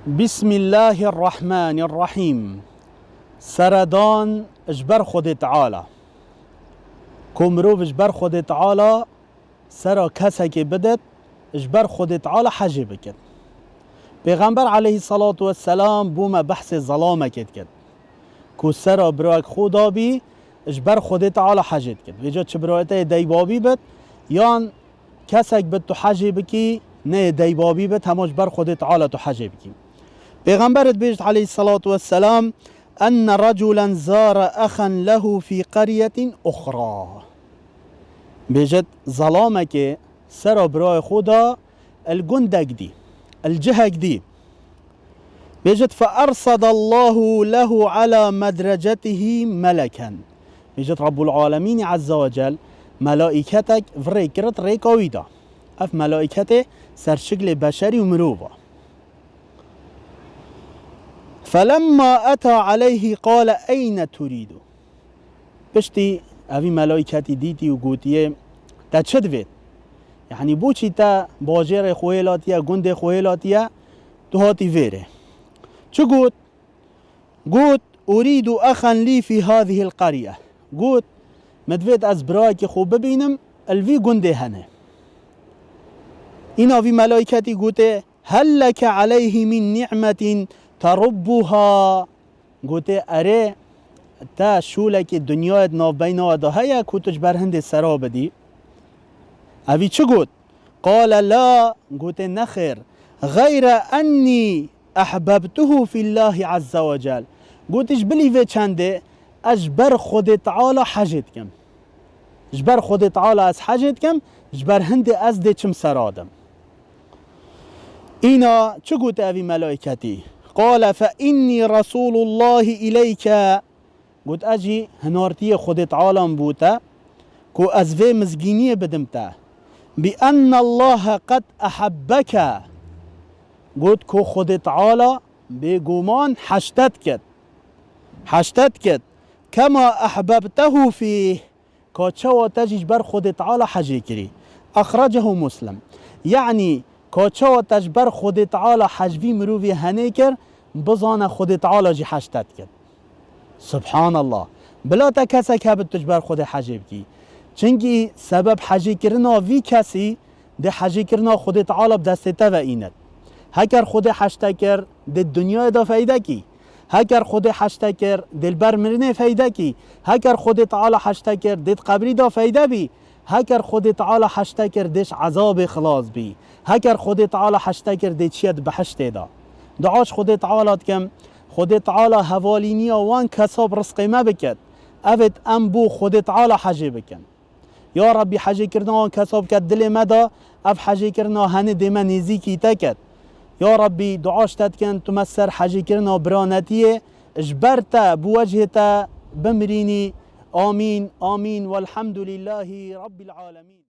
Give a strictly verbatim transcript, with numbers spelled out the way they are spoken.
Bismillahirrahmanirrahîm. Seredan ji ber Xwedê Teala. Ku mirov ji ber Xwedê Teala sera kesekê bidet, ji ber Xwedê Teala hecê biket. Pêxember aleyhisselatu vesselam bo me behsê zelamekê diket. Ku sera birayek xwe dabî, ji ber Xwedê Teala hecê diket. Vêca çi birayê te yê deybabî bit, yan kesek bit tu hecê bikî, ne yê deybabî bit, hema ji ber Xwedê Teala tu hecê bikî. Pêxember dibêjit aleyhisselatu vesselam, "Enne reculen zare exen lehu fî qeryetin uxra." Bêjit, zelamekê sera birayê xwe da li gundek dî, li cihek dî. Bêjit, "Fe ersedallahu lehu ala medrecetihî meleken." Bêjit, Rabbul Alemînî Azze ve Cel melaîketek virê kirit rêka wî da. Ev melaîketê ser şiklê beşerî û mirov a. "Felemma eta aleyhi qale eyne turîdu." Piştî evî melaîketî dîtî û gotiye, "Te çi divêt? Yanî boçî te bajêrê xwe hêlatiye, gundê xwe hêlatiye, tu hatî vêrê?" Çi got? Got, "Urîdu exen lî fî hazihil qerye." Got, "Me divêt ez birayekî xwe bibînim, li vî gundê hene." Îna vî melaîketî gote, "Hel leke aleyhi min ni'metin terubbuha?" Gote, "Erê, te şûlekî dinyayê di navbeyna we de heye ku tu ji ber hindê sera bidî?" Evî çi got? Qale la, gote, "Nexêr, xeyre ennî ehbebtuhu fîllahî azze ve cel." Gote, "Ji bilî vê çendê ez ji ber Xwedê Teala hecê dikim. Ji ber Xwedê Teala ez hecê dikim, ji ber hindê ez dê çim sera dim." Îna çi gote evî melaîketî? Qale fe innî resûlullahî îleyke. Got, "Ez jî hinartiyê Xwedê Teala im bo te, ku ez vê mizgîniyê bidim te. Bi ennallahe qed ehebbeke." Got, "Ku Xwedê Teala bêguman heştet ket. Heştet ket. Kema ehbebtehu fîh." Ka çawa te jî ji ber Xwedê Teala hecê kirî. Exrecehu Muslim. Yanî, ka çawa te ji ber Xwedê Teala hec vî mirovî henê kir, bizane Xwedê Teala jî heştet ket. Subhanallah. Bila te kesek hebit tu ji ber Xwedê hecê bikî. Çimkî sebeb hecêkirina vî kesî dê hecêkirina Xwedê Teala bi destê te ve înet. Heker Xwedê heşte kir, dê di dinyayê de feyde kî. Heker Xwedê heşte kir, dê li ber mirinê feyde kî. Heker Xwedê Teala heşte kir, dê di qebrî de feyde bî. Heker Xwedê Teala heşte kir, dê ji ezabê xilas bî. Heker Xwedê Teala heşte kir, dê çiye di behiştê de. Dua ji Xwedê Teala dikim, Xwedê Teala hevalîniya wan kesa bi rizqê me biket. Evêt em bo Xwedê Teala hecê bikin. Ya Rabbî, hecêkirina wan kesa bike dilê me de, ev hecêkirina henê dê me nêzîkî te ket. Ya Rabbî, dua ji te dikin, tu me ser hecêkirina biranetiyê, ji ber te, bi wecihê te bimirînî. Amîn, amîn, welhamdulîllahî Rabbîl alemîn.